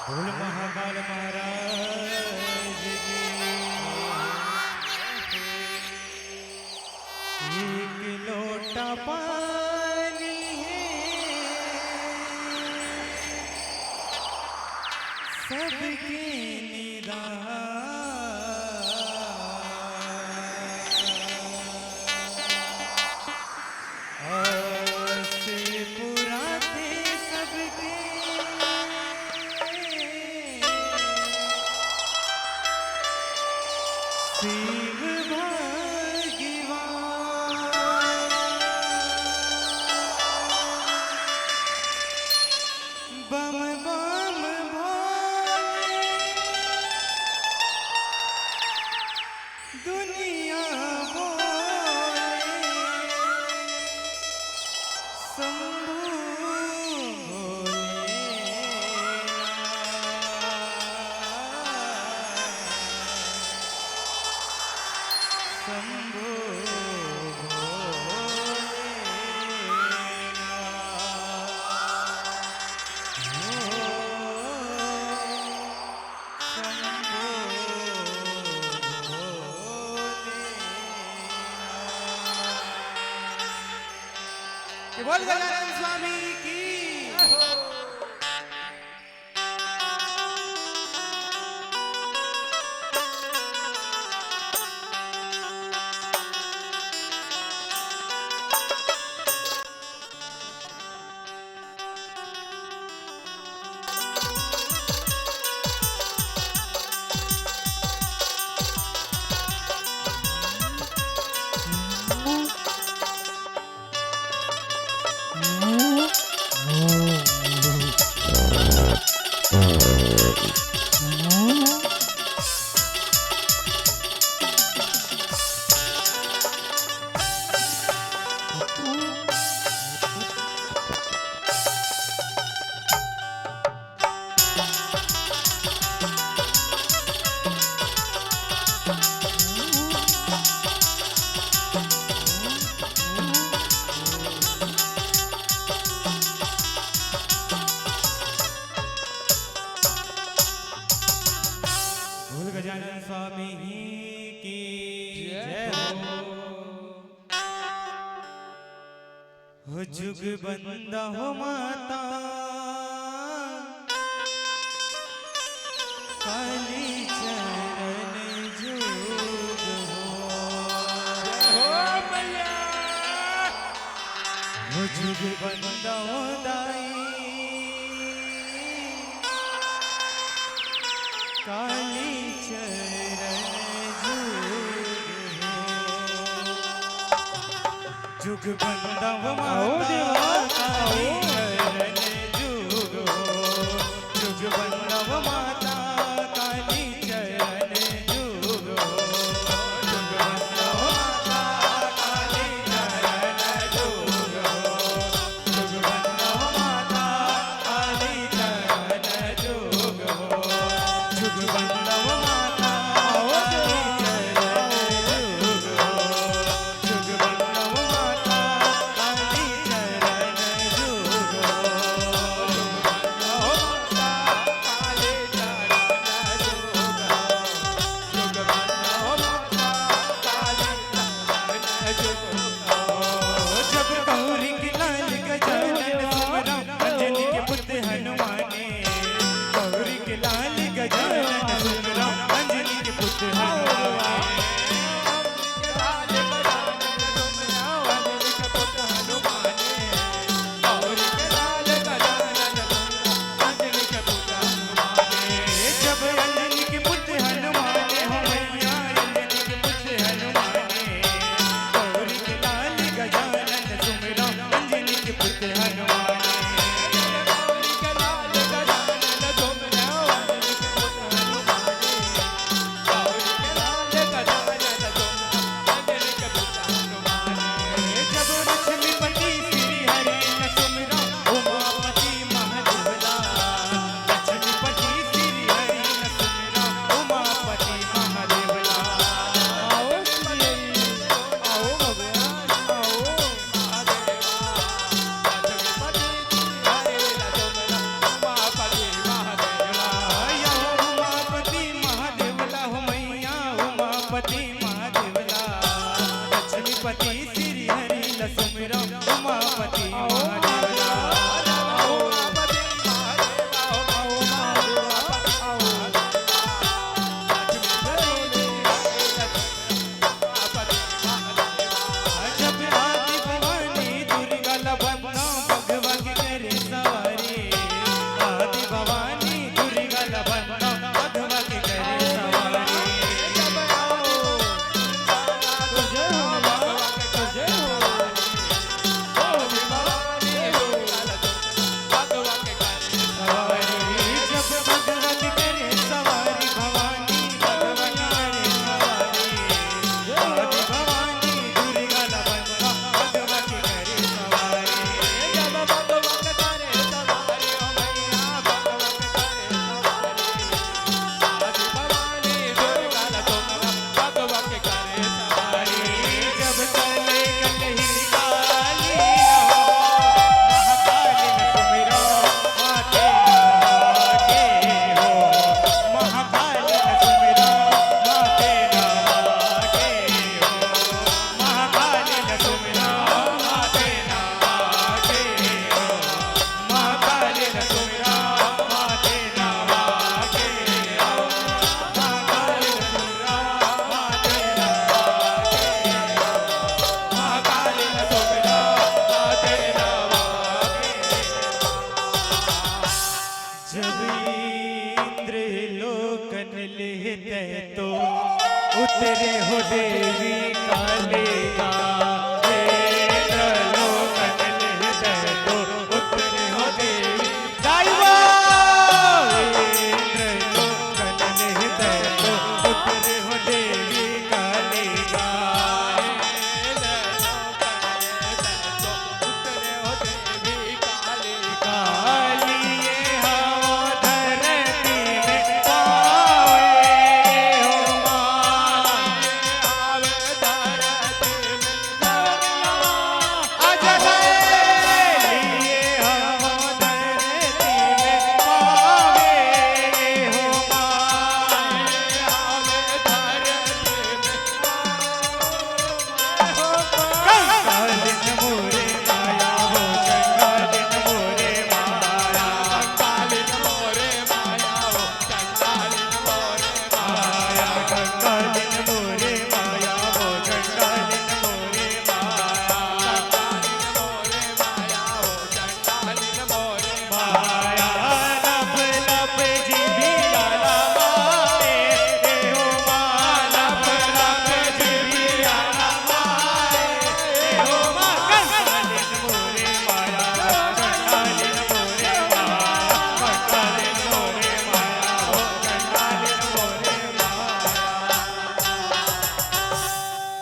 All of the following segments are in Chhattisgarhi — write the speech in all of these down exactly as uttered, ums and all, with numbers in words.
बोल महाकाल महाराज की। एक लोटा पानी है सबके निदान। आस पुराथे सबके शिव भगवान। बम बम भोले, दुनिया बोले, शंभू भोलेनाथ, शंभू भोलेनाथ। बोल गजानन स्वामी की। बोल गजानन स्वामी की जय हो। हो जुग बंदा हो माता, काली चरण जुग हो। जय हो मैया। हो जुग बंदा हो दाई, काली चरण जुग हो। जुग बंदव माता काली चरण जुग हो। जुग बंदव माता काली चरण जुग हो। जुग बंदव माता काली चरण जुग हो। जुग बंदव माता काली चरण जुग हो। जुग बंदव माता काली चरण जुग हो। जुग बंदव माता काली चरण जुग हो। जुग बंदव माता काली चरण जुग हो। जुग बंदव माता काली चरण जुग हो। जब गौरी के लाल गजानन सुमरम अंजनी के पुत्र हनुमाने। गौरी के लाल गजानन सुमरम अंजनी के पुत्र हनुमाने। जब अंजनी के पुत्र हनुमाने हो मैया, अंजनी के पुत्र हनुमाने। गौरी के लाल गजानन सुमरम अंजनी के पुत्र हनुमाने। जब लक्ष्मीपति श्री हरि न सुमिरा उमापति महादेवला। लक्ष्मीपति श्री हरि न सुमिरा उमापति महादेवला। आओ श्री हरि, आओ भगवान, आओ महादेवा। लक्ष्मीपति जब इंद्र लोकन लेहते तो उतरे हो देवी कालिका। इंद्र लोकन लेहते तो उतरे हो देवी कालिका। इंद्र लोकन लेहते तो उतरे हो देवी कालिका।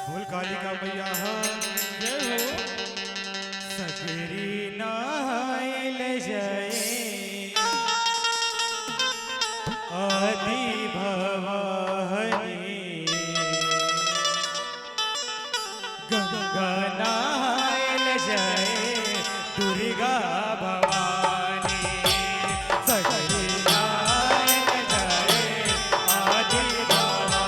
बोल कालिका मैया हो। सगरी नहाय ले जाए आदि भवानी। गंगा नहाय ले जाए दुर्गा भवानी। सगरी नहाय ले जाए आदि भवानी।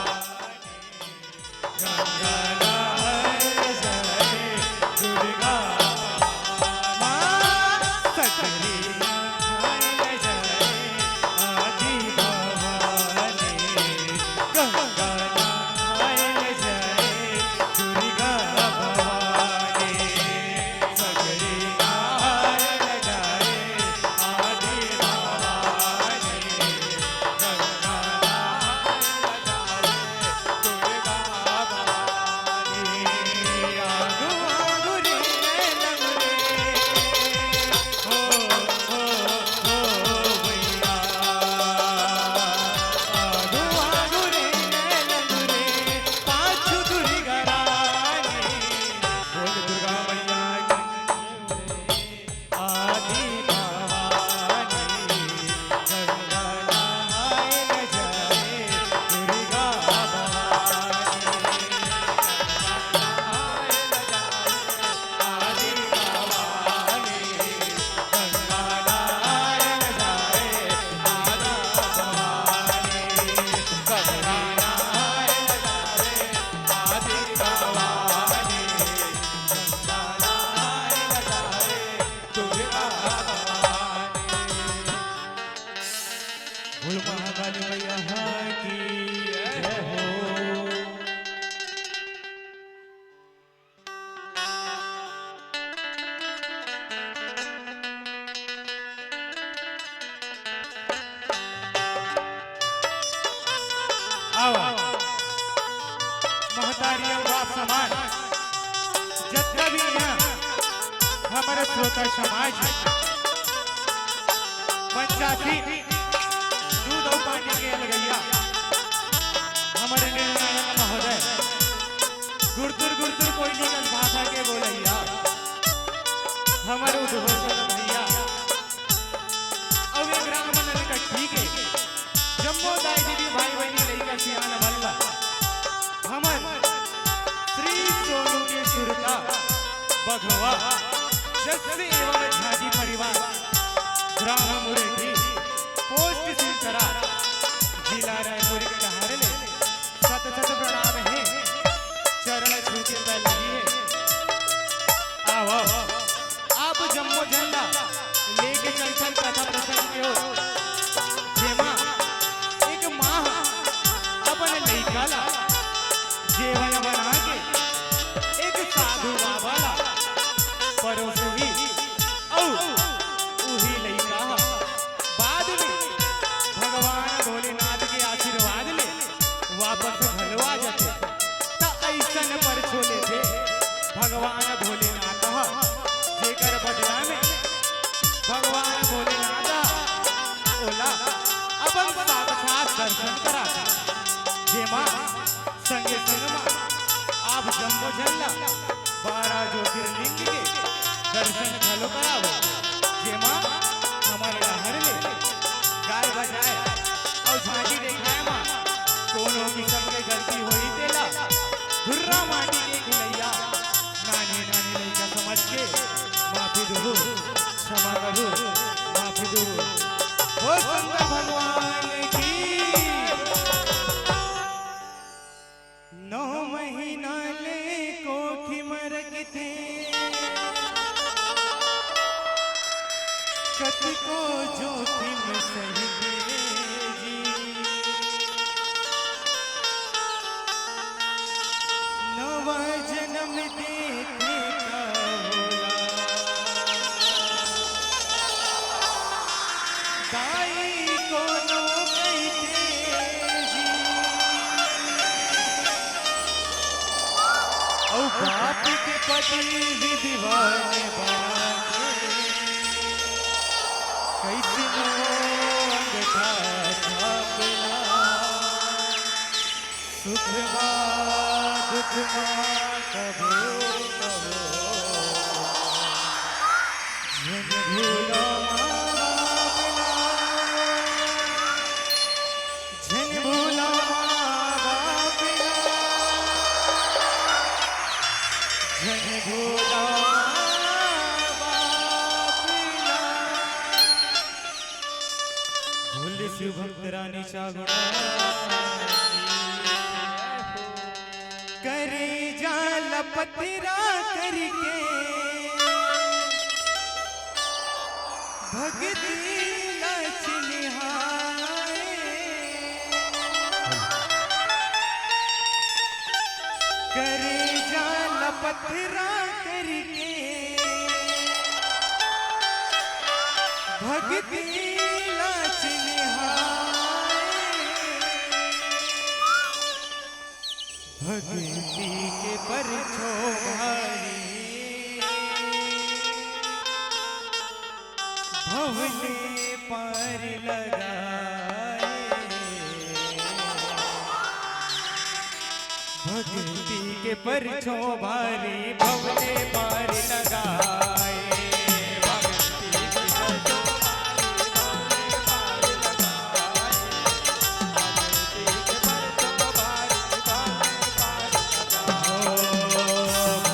श्रोता समाज, पंचासी दूध अउ पानी के अलगैया, हमर निर्णायक महोदय गुरतुर गुरतुर कोइली कस भाषा के बोलैया, हमर उद्घोषक भैया, अउ ये ग्राम नलकट्टी के जम्मो दाई दीदी भाई बहिनी लइका सियान मन ला हमर श्री सोनू के सुरता बघवा जस एवं झाजी परिवार, ग्राम मुरेठी, पोस्ट सिलचरा, जिला रायपुर के डहार ले सत सत प्रणाम हे। चरण छू के पैर लगी हे। आवो, आप जम्मो झन ला लेके चलथन कथा प्रसंग के ओर, जेमा एक माँ ह अपन लइका ला जेवन बना के एक साधु बाबा ला परोसही, अउ उही लइका ह बाद में भगवान भोलेनाथ के आशीर्वाद ले वापस घलो आ जाथे। त अइसन परछो लेथे भगवान भोलेनाथ ह, जेकर बदला में भगवान भोलेनाथ ह ओला अपन साक्षात दर्शन कराथे, जेमा संगे संग म आप जम्मो झन ला बारह ज्योतिर्लिंग के दर्शन घलो करावो, जेमा हमर डहर ले गाय बजाए अउ झांकी देखाए म कोनो किसम के गलती होही तेला धुर्रा माटी के खिलैया नानी नानी लइका समझ के माफी दुहू, क्षमा करू, माफी दुहू। बोल शंकर भगवान की। नौ महीना ले कोठी म रखथे, कतको जोखिम सहि के जी। नवा जनम देथे त होला दाई कोनो कहिथे जी। अउ बाप के पति विद्वान बना के कइसनो अंगठा छापला। सुख मा दुख मा कभू कभू झन भूला माँ बाप ला। झन भूला माँ बाप ला। झन भूला माँ बाप ला। बोल शिव भक्त रानी चागुड़ा। करेजा ल पथरा करके भगती ल चिन्हाए। करेजा ल पथरा करके भगती ल चिन्हाए। भगती के परछो भारी भव ले पार लगाए। भगती के परछो भारी भव ले पार लगाए। भगती के परछो भारी भव ले पार लगाए।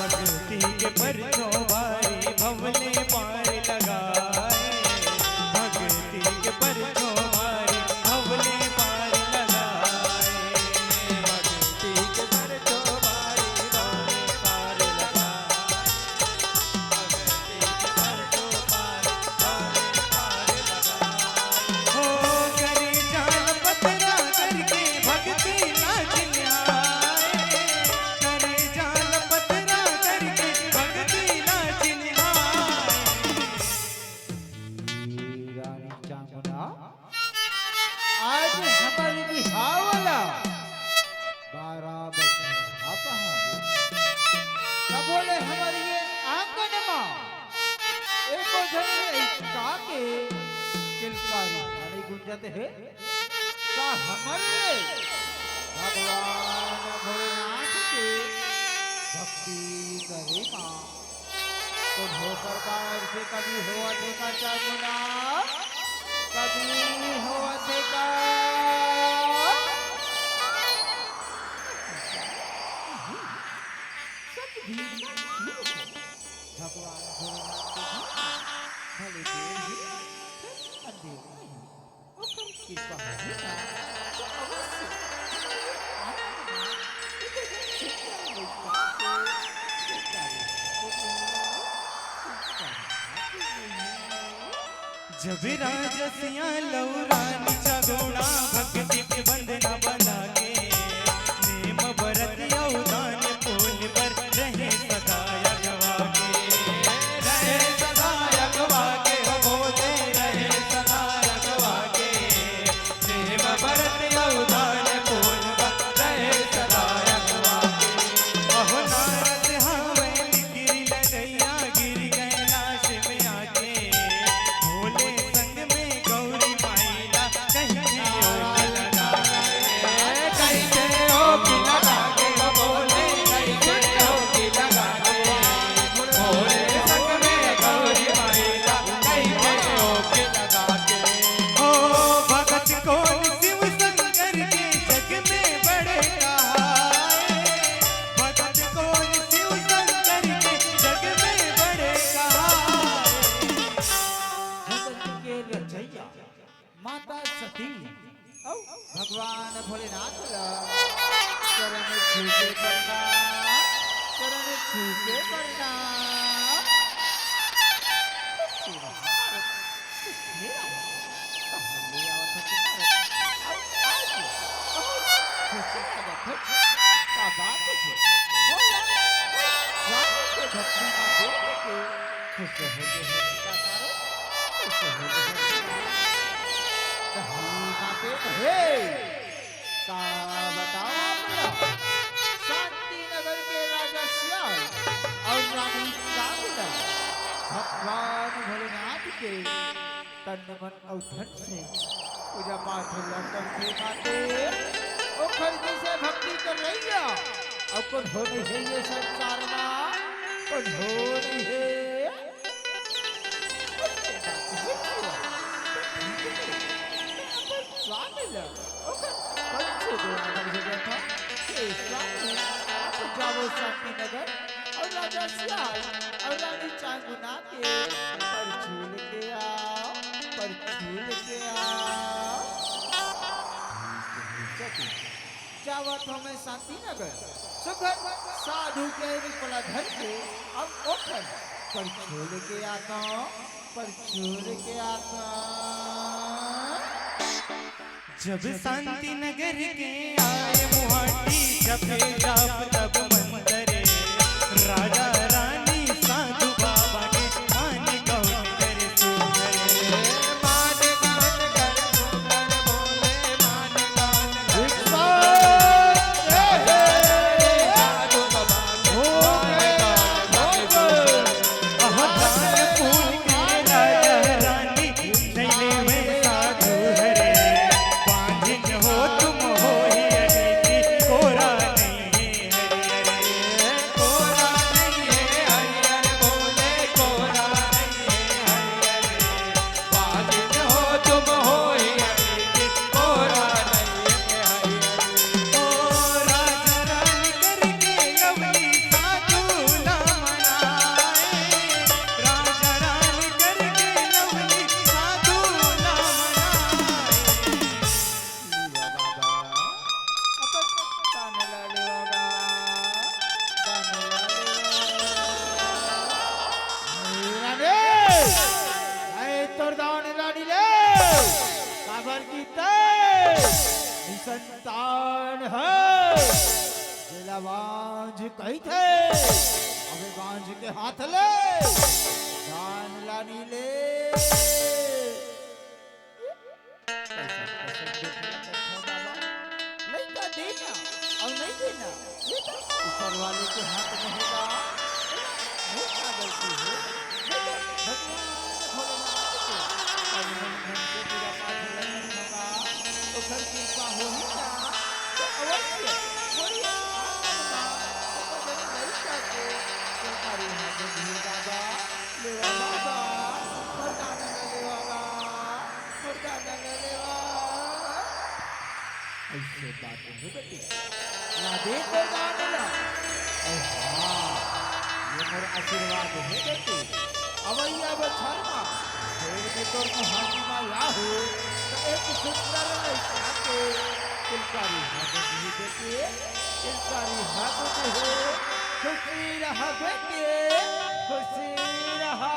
भगती के परछो भारी भव ले पार लगाए। भगती के परछो भारी भव ले पार लगाए। भगती के परछो भारी भव ले पार लगाए। भगती के परछो भारी भव ले पार लगाए। लइका के किलकारी घड़ी गूंजत हे। का हमर ले भगवान भोलेनाथ के भक्ति करे मा कोनो प्रकार से कमी होवत हे का चामुंडा? कमी होवत हे का? सब भी भगवान भोलेनाथ के भले देव ही, भले देव नहीं। ओकर कृपा होही ना, तो अवश्य जब राजसिया लौरान चगोड़ा भक्ति के बंधना बंधा के, नेम बरत अउ दान पुन बर रहे सदा अगवा के। रहे सदा अगवा के, हो भोले, रहे सदा अगवा के। नेम बरत अउ दान पुन बर रहे सदा अगवा के। अहो नारद हवे निकिरी लगैया, गिर कैलाश में आके। भोले संग में गौरी माई ला कहीं के ओट लगा के। कहीं के ओट लगा के, बोले कहीं के ओट लगा के। भोले संग में गौरी माई ला कहीं के ओट लगा के। ओ भगत कौन शिव शंकर के जग में बड़े कहाए। भगत कौन शिव शंकर के जग में बड़े कहाए। जगत के रचैया माता सती अउ भगवान भोलेनाथ ला चरण छू के प्रणाम, चरण छू के प्रणाम। खुशी रहा, खुशी रहा। तो हम ले आवत हन तुम्हारे। अउ आज बहुत खुशी लागत हे। का बात हे? भोला, राम के भक्ति में देख के खुश हो गए हैं। खुश हो गए हैं। कहीं ना पे हे। का बताओ आप लोग? शांति नगर के राजा सियाल अउ रानी चामुंडा भगवान भोलेनाथ के तन मन अउ धन से पूजा पाठ ल करथे माते। ओखर जइसे भक्ति करइया अउ कोनो नइ हे ये संसार मा, कोनो नइ हे। स्वामी ल, ओकर परिचय देना जरूरी था। हे स्वामी, आप जावो शांति नगर अउ राजा सियाल अउ रानी चांगुना के परछू लेके आओ, परछू लेके आओ। जावत हँव मैं शांति नगर, सुघर साधु के रूपला धर के अब ओखर परछू लेके आता हँव, परछू लेके आता हँव। जब शांति नगर के आए मुहाटी, जपे जाप तब मंतरे। राजा रानी साधु बाबा के मान कौन करे सुधरे। मान कौन करे सुधरे, बोले मान कौन करे सुधरे। साधु बाबा के मान कौन करे सुधरे। अह दान पुण्य के राजा रानी नइ लेवे साधु हरे, बांझिन हो तुम होही अतिथि, कोरा नइ हे हरि हरे, कोरा नइ हे हरि हरे, बोले कोरा नइ हे हरि हरे, बांझिन हो तुम होही अतिथि, कोरा नइ हे हरि हरे। ओ राजा रानी करके लवली साधु ला मनाए, राजा रानी करके लवली साधु ला मनाए। लेवा बाबा, अपन दान ला लेवा बा, दान ला लेवा। अरे रानी, अरे तोर दान रानी ले, काबर की ते निसंतान हे। जेला बांझ कहिथे, अबे बांझ के हाथ ले दान ला नइ ले। कैसन, कैसन देख रहा था बाबा? लइका देना अउ नइ देना, ये तो ऊपर वाले के हाथ में हे बा। बहुत बड़ा गलती हे। ये तो भगवान भोलेनाथ मोर ये आंगन मा, मोर लइका के, सरकारी हाथ में दिए बाबा, लेवा बाबा, मोर दाना ले लेवा बा, मोर दाना ले लेवा। अइसे बात हे बेटी, ला दे तोर दाना ला। अरे हाँ, ये मोर आशीर्वाद हे बेटी। अवइया बछर मा, फेर के तोर मुहानी मा आहू, त एक सुंदर लइका के किलकारी हाथ दिही बेटी, किलकारी हाथ दिही। खुशी रहा बेटी, खुशी रहा।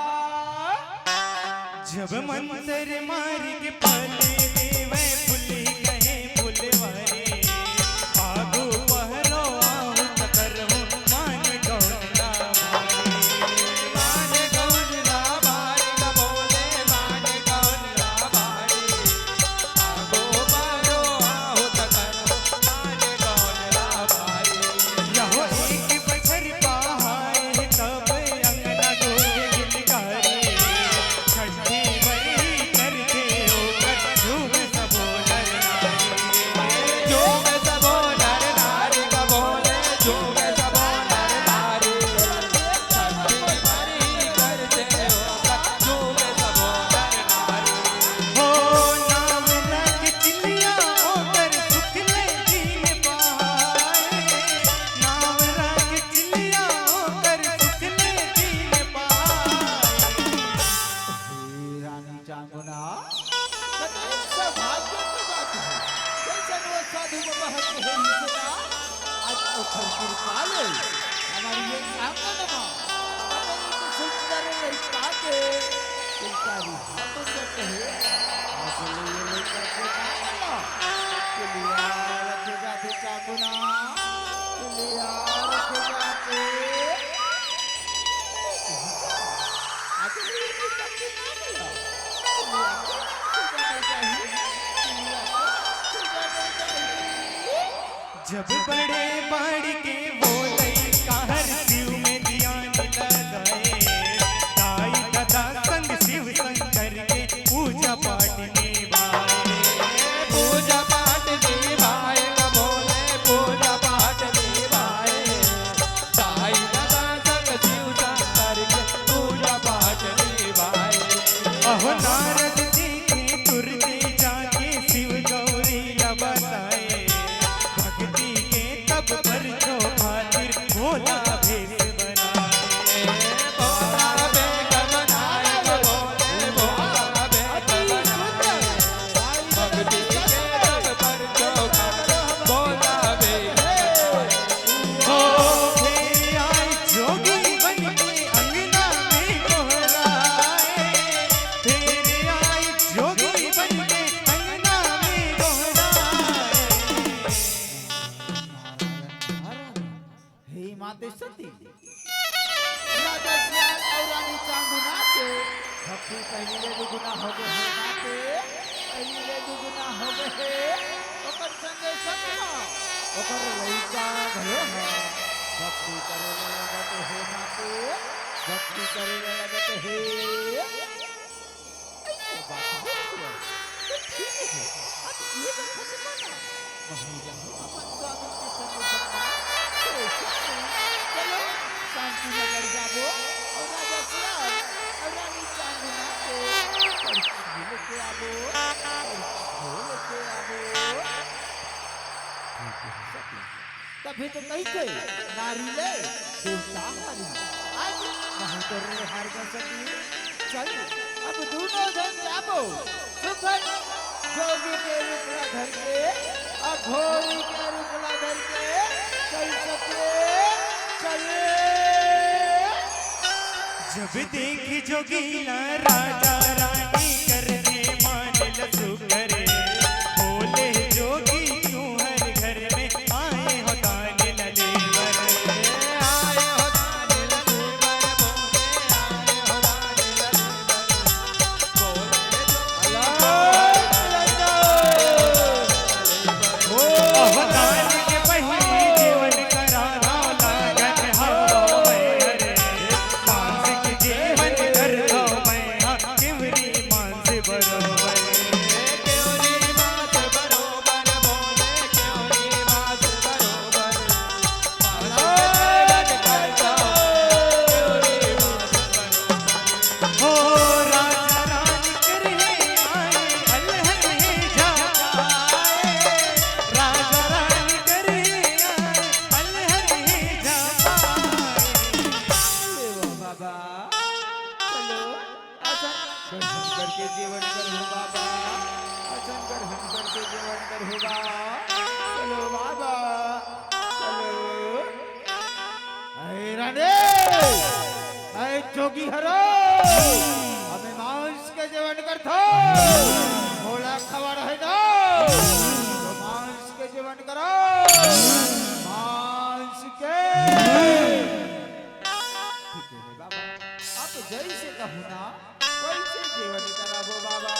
जब मंतर मारी के पले देवै फुलही कहे फुलवारी, आगू पहरो आहू त करहूँ मान गौन ला भारी। मान गौन ला भारी, बोले मान गौन ला भारी। आगू पहरो आहू त करहूँ मान गौन ला भारी। यहो एक बछर पहाए तब अंगना डोले गिलकारी। छठी बरही करके ओकर झूम सबो नर नारी। झूम सबो नर नारी, बोले झूम सबो नर नारी। छठी बरही करके ओकर झूम सबो नर नारी। हो नाम रख चिन्हिया ओकर सुखले दिन पाए। नाम रख चिन्हिया ओकर सुखले दिन पाए। हे रानी चांगुना, कतई सौभाग्य के बात हे। कइसन वो साधु बाबा हर कहे रिहिस ना, आज ओखर कृपा ले हमर ये आंगन मा, कतई के सुंदर लइका के किलकारी हाथ में कहे, आज ले ये लइका के नाम ला, किलिया रखे जाथे चांगुना, किलिया रखे जाथे। जब बड़े बाढ़ के वो लइका हर शिव में धियान लगाए, दाई ददा संग शिव शंकर के पूजा पाठ निभाए। पूजा पाठ निभाए, बोले पूजा पाठ निभाए। साईं दादा संग शिव शंकर के पूजा पाठ निभाए। अहो नारद देखे तुरते जाके शिव गौरी ला बताए। भक्ति के तब परचो खातिर भोला भेष बनाए। भोला भेष बनाए, बोले भोला भेष बनाए। भक्ति के तब परचो खातिर भोला भेष बनाए। हो फेर आए जोगी बन के अंगना में गोहराए, फेर आए जोगी बन के अंगना में गोहराए। हे माते सती, राजा सियाल अउ रानी चांगुना के भक्ति पहिली ले दुगुना हो गे हे माते, पहिली ले दुगुना हो गे हे। ओकर संगे संग म ओकर लइका घलो ह भक्ति करे ल लगत हे माते, भक्ति करे ल लगत हे। अइसे बात हे, तो ठीक हे। अब ये बखत म ना, महूँ जाहूँ अपन स्वामी के संगे संग म। तो स्वामी, चलो, शांति नगर जाबो, अउ राजा सियाल, अउ रानी चांगुना के परछी लेके आबो, परछी लेके आबो। तभे तो कहिथे, नारी ले देवता हारी। आज महूँ तोर ले हार गे सती। चल, अब दूनों झन जाबो। सुखन जोगी के रूप ला धर के, अघोरी के रूप ला धर के, चल सती, चल। जब देखे जोगी ला राजा रानी करथे मान ल सुकर, बोले जोगी तू हर घर में आए हो दान ल लेबर। आए हो दान ल लेबर, बोले आए हो दान ल लेबर। बोले जोगी तू हर घर में आए हो दान ल लेबर। अहो दान के पहिली जेवन करा, लागत हवय रे। मासिक जेवन करथों मैं, ग्रहण करके जेवन करहूँ बाबा, असन ग्रहण करके जेवन करहूँ बाबा। चलो बाबा, चलो। अरे रानी, अरे जोगी हरो, हमें मांस के जेवन करथो, मोला खबर है ना, तो मांस के जेवन करो, मांस के। ठीक है बाबा, आप जैसे कहू ना, वैसे जेवन कराबो बाबा,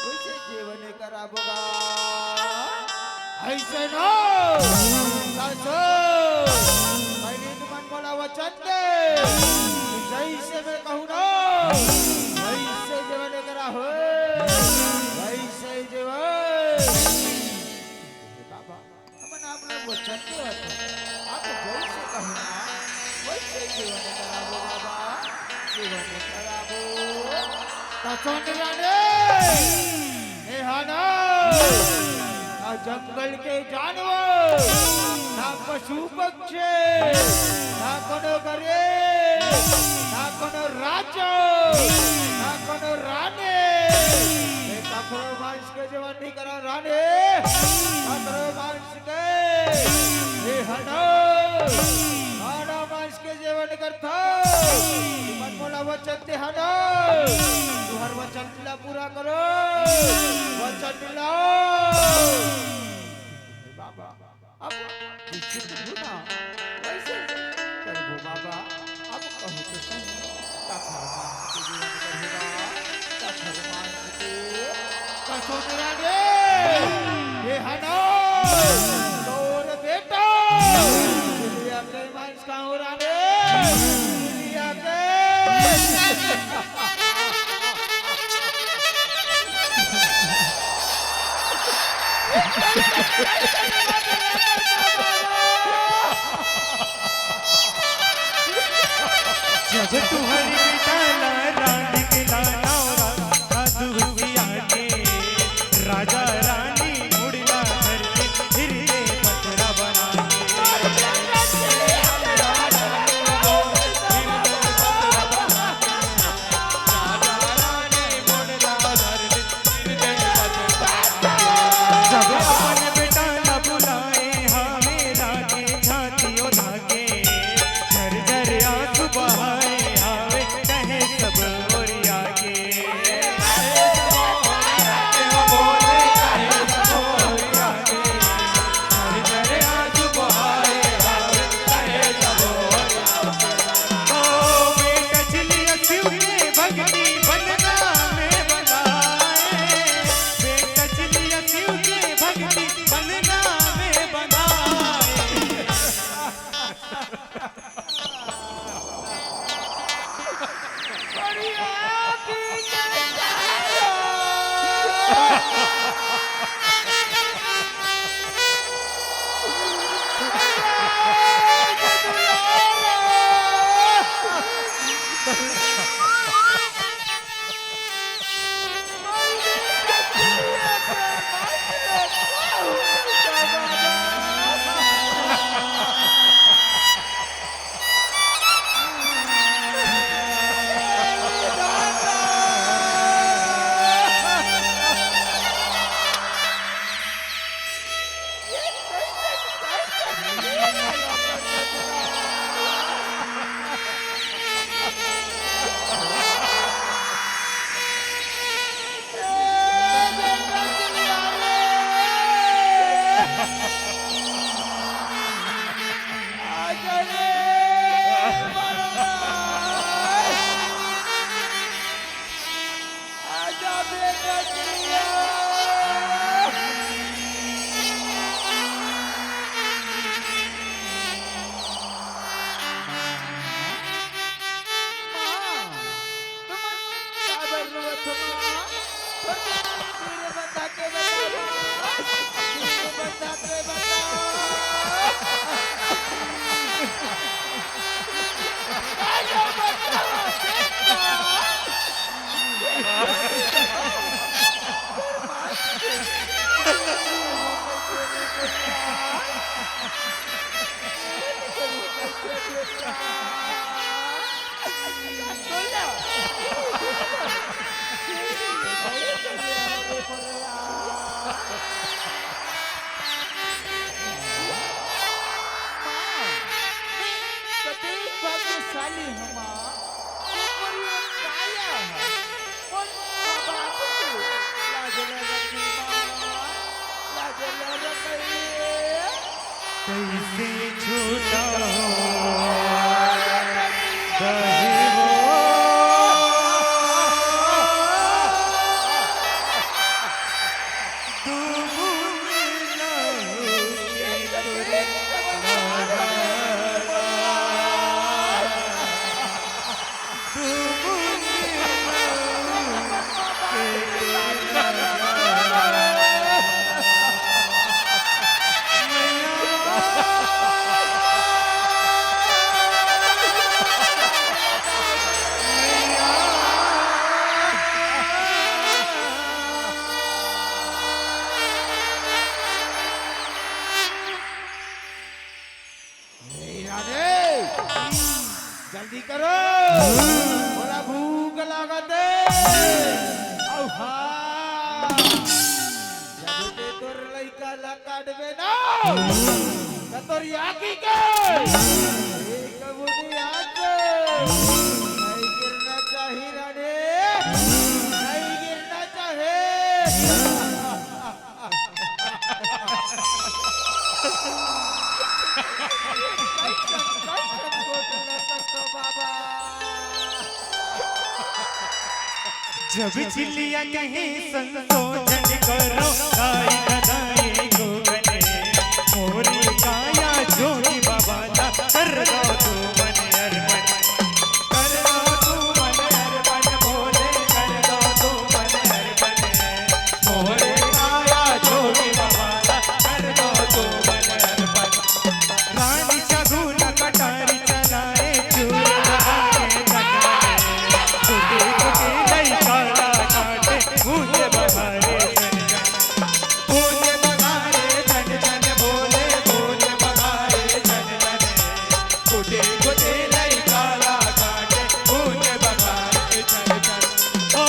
वैसे जेवन कराबो गा। ऐसे ना, सासो, पहले तुमन मोला वचन दे, जैसे मैं कहू ना, वैसे जेवन कराहू, वैसे जेवन। बाबा, हमन आप लोग वचन देवत हन। आप जैसे कहू ना, वैसे जेवन कराबो बाबा, जेवन कराबो। त सुन रानी, ए हा ना, ना जंगल के जानवर, ना पशु पक्षी, ना कोनो गरीब, ना कोनो राजा, ना कोनो रानी, ए ककरो मांस के जेवन नहीं करा रानी, ककरो मांस के, ए हनो, खाना मांस के जेवन करथा। तुमन मोला वचन दे हनो, तुहर वचन ला पूरा करो, वचन ला। बाबा, अब विचित्र हो ना, वैसे करबो बाबा, अब कहू तो सही, कखर मांस के जेवन करहूँ बाबा, कखर मांस के। कसो मेरा रे, हे हनो, तोर बेटा, दुनिया के मांस का हो रहा रे, दुनिया के। जब तुहरी बेटा ला रांध के लाना, रांध के आके राजा रानी मुड़ना घर के, फिर ये पतरा बना के। जब अपन बेटा न बुलाए, हाँ मेरा के झांकी ओ धाके, झर झर आंसू बहाए, आवे कहे सब ओरिया के। कइसे छूटा हो कहे वो दू बूंद लहू के तोरे ए राधे, जल्दी करो, मोला भूख लागत हे। अउ हाँ, जब ते तोर लइका ला काटबे ना, त तोर आँखी के एक बूंदी आँसू नहीं गिरना चाही राधे, नहीं गिरना चाही। जब चिल्लिया कहे संतोषन करो, दाई दाई को कने, मोरी काया जोगी बाबा ला कर दो तू मन अर्पण। कर दो तू मन अर्पण भोले, कर दो तू मन अर्पण। मोरे काया जोगी बाबा ला कर दो तू मन अर्पण। रानी सगुन कटारी चलाए चूर बहारे तन में। कुटी कुटी लइका ला काटे भूत बहारे तन में। भूत बहारे तन तन बोले भूत बहारे तन तन। गोटे गोटे लइका ला काटे, ऊन बगाए चल चल। ओ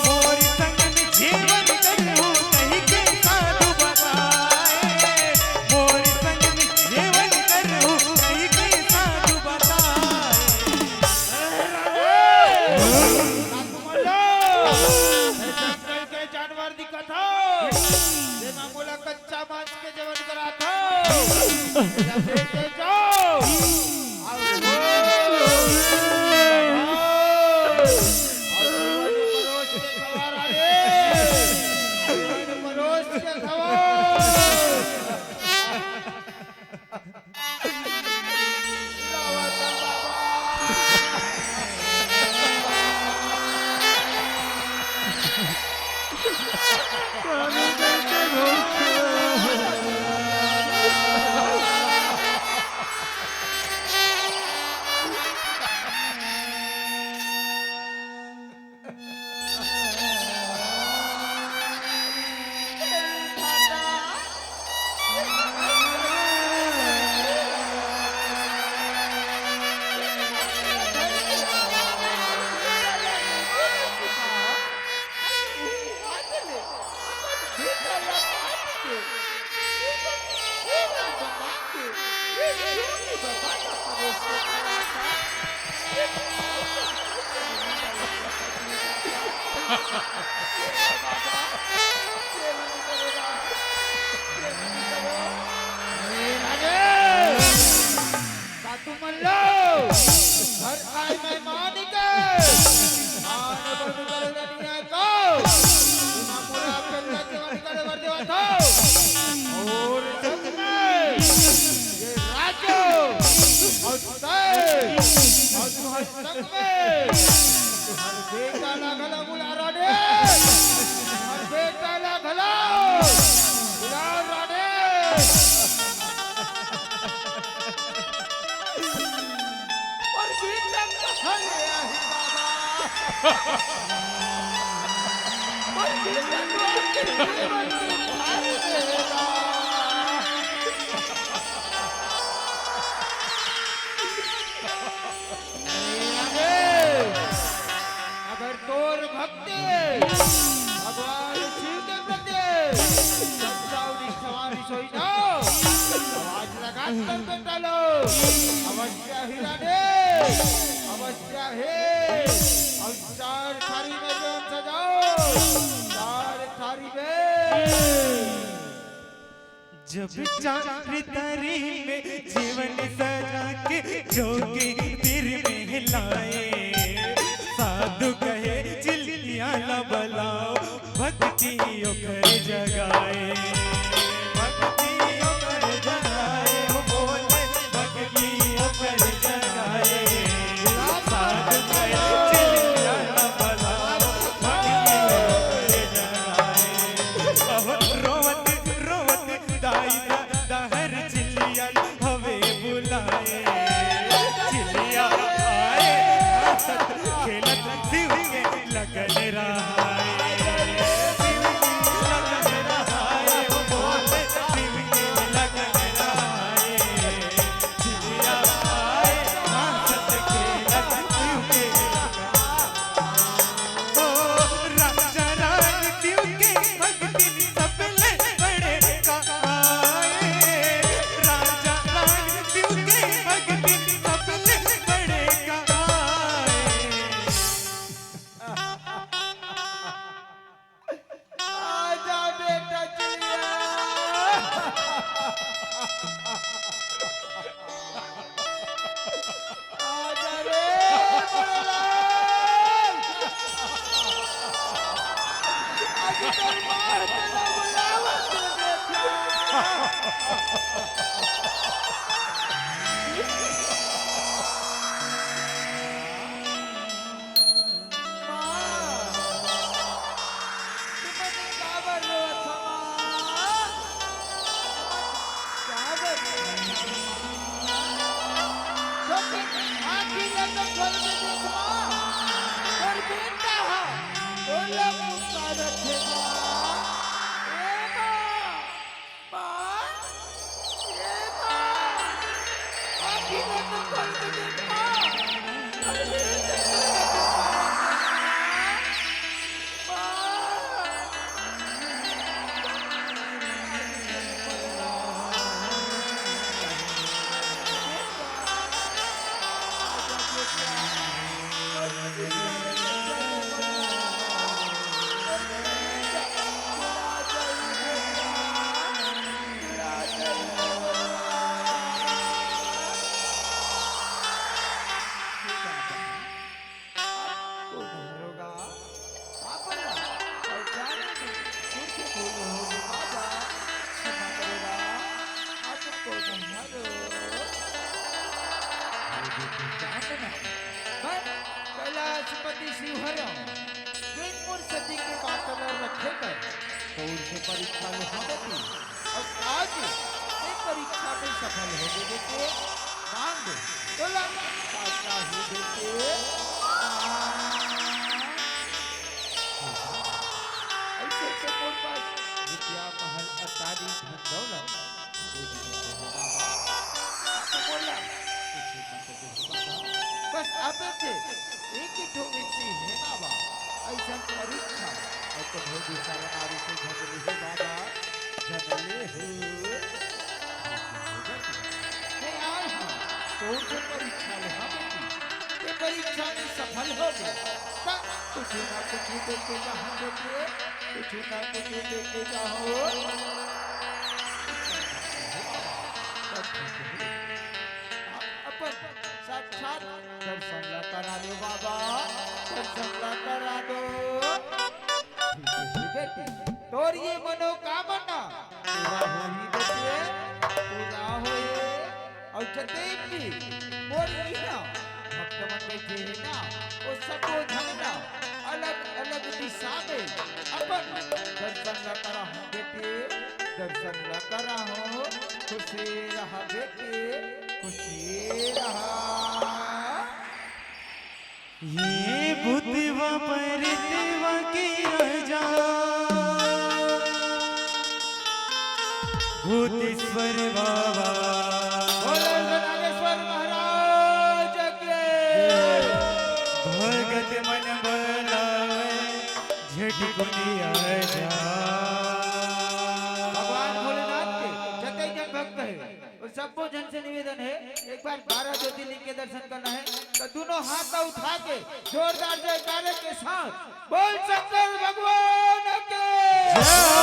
मोरी संग में जेवन करहूँ, कहि के साधु बताए। मोरी संग में जेवन करहूँ, कहि के साधु बताए। ए, राधे! साधु मल्लो! ए जंगल के जानवर दिखत हव, जेमा मोला कच्चा मांस के जेवन करात हव। या फेंक दे जाओ। आओ, आओ। जीवन परोस के खवा राधे। जीवन परोस के खवा। साधु मन लो, घर आए मेहमान के, आन बन कर दुनिया को, ना पूरा पेंदा के वाली कर बर देवा था। और संग में ये राजू और तय और तुम्हारे संग में तुम्हारे बेटा ला घला बुला राधे, तुम्हारे बेटा ला घला बुला राधे। और गीत लग हरे आही बाबा। और गीत लग के जीवन की थारी देगा। अगर तोर भक्ति भगवान शिव के प्रति सच्चा और निष्ठावान सोई ना, आज लगातार बेटा लो, अवश्य ही राधे, अवश्य ही। और चार थारी में जो सजाओ, चार थारी में। जब चार तरी में जीवन सजा के जोगी तीर में लाए, साधु कहे चिल्लिया ला बलाओ, भक्ति ओकर जगाए। भक्ति ओकर जगाए, ओ बोले, भक्ति ओकर जगाए। साधु कहे चिल्लिया ला बलाओ, भक्ति ओकर जगाए। अब रोवत रोवत दाई दा, दाहर चिल्लिया हवे बुलाए। चिल्लिया आए, हंसत खेलत शिव के लगन रहाए। शिव के लगन रहाए, ओ बोले शिव के लगन रहाए। चिल्लिया आए, हंसत खेलत शिव के ओ राजा रानी शिव के भक्तिन सबले बड़े का आए। राजा रानी शिव के भक्तिन सबले बड़े का आए। आजा बेटा चिल्लिया। आजा रे बड़लाल। आज तोर माँ तेला बुलावत हे बेटा। माँ, तुमन काबर रोवत हो माँ? तुमन काबर रोवत हो माँ? छोटे आँखी ला तो खोल के देख माँ, तोर बेटा हा तोला पुकारत हे माँ। ए माँ, माँ, ए माँ, आँखी ला तो खोल के देख माँ। कैलाशपति शिव हरव, बिन मोर सती के बात ल रखे कर, तोर से परीक्षा लेहूं बेटी। अउ आज ये परीक्षा में सफल होगे बेटे, मांग तोला का चाही बेटे। अइसे तो मोर पास विद्या, महल, अटारी, धन दौलत, कुछ मत दे बाबा। बस आप के एक ही ठो विनती हे बाबा, अइसन परीक्षा अउ तो भोगी सारे नारी से झन लेहू बाबा, झन लेहू। मैं आय हूँ, तोर से परीक्षा लेहूं बेटी, ये परीक्षा में सफल होगे, त कुछ ना कुछ दे के जाहूं बेटी, कुछ ना कुछ दे के जाहूं। अपन साक्षात दर्शन ला करा दो बाबा, दर्शन ला करा दो। बेटी, तोर ये मनोकामना पूरा होही बेटी, पूरा होही। अउ जतेक भी मोर इहाँ भक्त मन बइठे हे ना, ओ सबो झन ना अलग-अलग दिशा में अपन दर्शन ला कराहूं बेटी, दर्शन ला कराहूं। खुशी रहा बेटी, खुशी रहा। ये भूतवा परतवा के राजा, भूतेश्वर बाबा। बोलो नागेश्वर महाराज के। भगत मन बलावे, झटकुनी आजा। भगवान भोलेनाथ के जतई जन भक्त हे, वो सबो झन से निवेदन हे, एक बार बारह ज्योतिर्लिंग के दर्शन करना हे, तो दोनों हाथ ला उठा के जोरदार जयकारे के साथ बोल शंकर भगवान के। जय।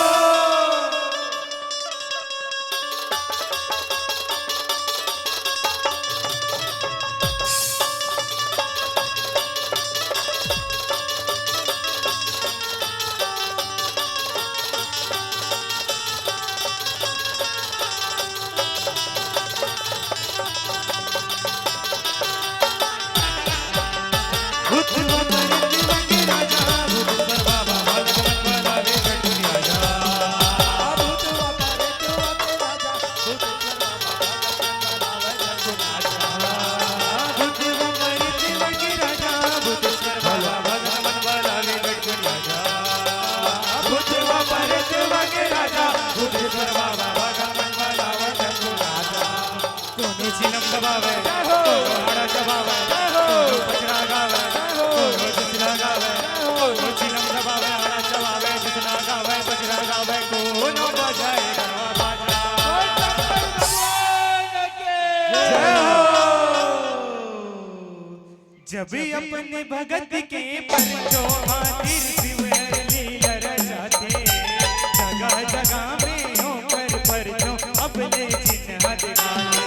कोनो चिलम दबावे, कोनो हाड़ा चबावे, कोनो पचरा गावे, कोनो जसला गावे, कोनो चिलम दबावे, हाड़ा चबावे, जसला गावे, पचरा गावे, कोनो बजाए गरबा बाजा। जय हो। जब अपने भगत के परचो खातिर शिव हर लीला रचाथे, जगह जगह में ओकर परचो अपने चिन्ह दिखाथे।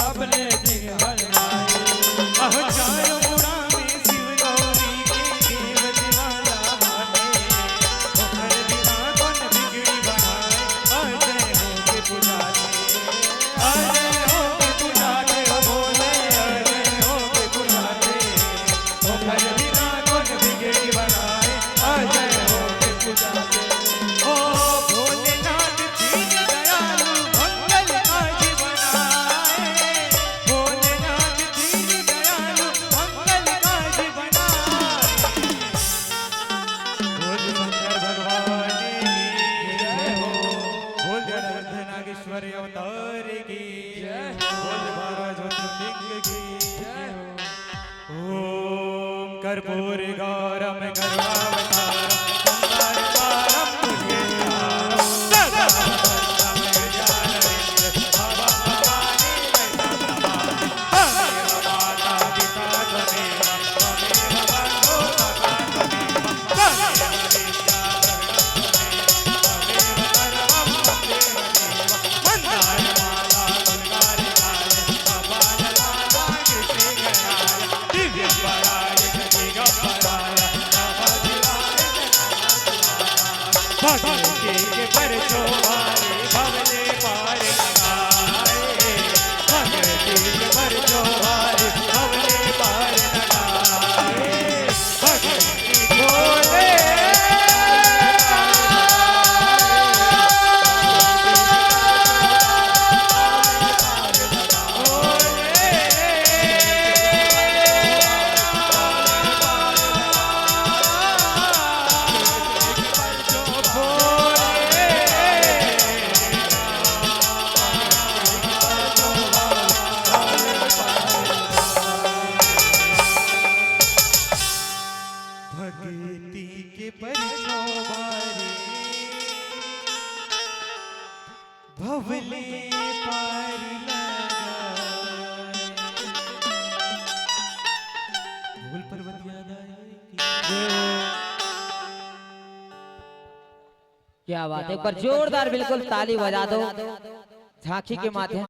अपने जिगर लाए। अहो चारों मुड़ा में शिव गौरी के देव दिवाला माने। ओकर बिना कौन बिगड़ी बनाए, अजय होके पुजाथे। अजय होके पुजाथे, ओ भोले, अजय होके पुजाथे। ओकर बिना कौन बिगड़ी बनाए, अजय होके पुजाथे। ओ भोलेनाथ दीन दयालु मंगल काज बनाए। भोलेनाथ दीन दयालु मंगल काज बनाए। बोल शंकर भगवान की जय हो। बोल जगन्नाथ नागेश्वर अवतार की जय हो। बोल बारह ज्योतिर्लिंग की जय हो। ॐ कर्पूरगौरं करुणावतारं संसारसारं भुजगेन्द्रहारं सदा वसन्तं हृदयारविन्दे भवं भवानी वैष्णवं नमामि। त्वमेव माता पिता त्वमेव, त्वमेव बन्धु सखा त्वमेव, त्वमेव विद्या द्रविणं त्वमेव, त्वमेव सर्वं मम देव देव। मन्दारमाला भक्ति के परचो भारी भवले पार लगाए। भक्ति के परचो भारी भवले पार लगाए। भक्ति भोले। भक्ति के परचो भारी भवले पार लगाए। भोल पर्वतिया दाई की जय। क्या बात है, एक बार जोरदार बिल्कुल ताली बजा दो झांकी के माध्यम